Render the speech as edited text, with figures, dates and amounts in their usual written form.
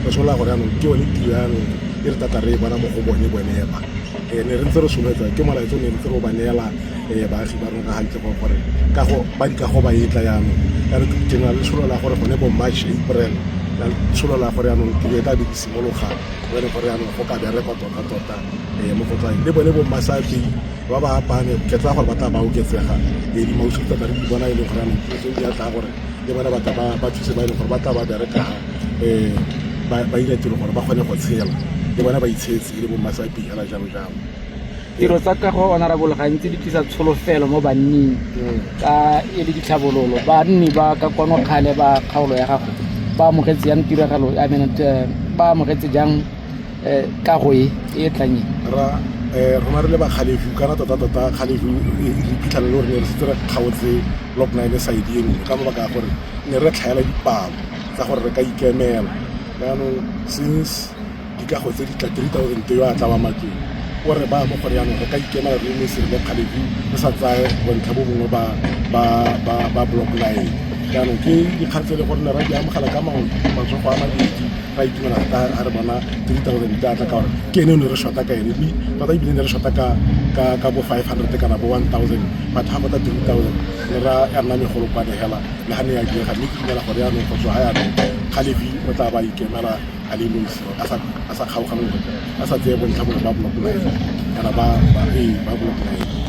Re solola gore yanong ke yone tiro yanong e re tata re e bona mo go bone bone ba. Ne re ntse re solofetsa ke molaetsa o ne ntse re o ba neela baagi ba rona ka gantle gore kago ba dikago ba etla yanong. Jaanong ke na le solola gore gone bo March, April, na le solola gore yanong tiro e tla be e simologa mo e leng gore yanong go ka berekwa tota-tota mo go tswang le bone bo mmasapei ba ba apane ke tsaya gore ba tla ba oketsega. Dimausu tota re di bona e leng gore yanong tse di a tla gore le bone ba tla ba thuse ba e leng gore ba tla ba bereka ba dira tiro gore ba kgone go tshela le bone ba itshetse e le bo mmasapei hela jalo jalo. Tiro tsa kago, honorable, gantsi di tlisa tsholofelo mo banning ka e le ditlhabololo. Banni ba ka kwano kgale ba kgaolo ya gago ba amogetse jang tiragalo, I mean, ba amogetse jang kago e e tlang e? Ra rona re le ba Kgalefu, kana tota-tota Kgalefu re iphitlhela le gore ne re setse re kgaotse block 9 side e nngwe ka mabaka a gore ne re tlhaela dipalo tsa gore re ka ikemela. Jaanong since dikago tse di tla 3000 yo a tla wa matlong o re ba mo gore jaanong re ka ikemela re le mo Kgalefu re sa tsaya bontlha bo bongwe ba block 9. Jaanong ke dikgang tse e le gore ne ra di amogela ka matsogo a mabedi, ra itumela thata ga re bona 3000 a tla, ka gore ke ene o ne re shota ka ene, mme tota ebile ne re shota ka bo 500 kana bo 1000, but ga go tla 3000 ne ra ya nna megolokwane hela le ga ne ya diega. Mme ke dumela gore jaanong go tswa ga jaanong Kgalefi o tla ba ikemela a le nosi a sa kgaoganngwe, a sa tseye bontlha bongwe ba block 9 kana ba block 9.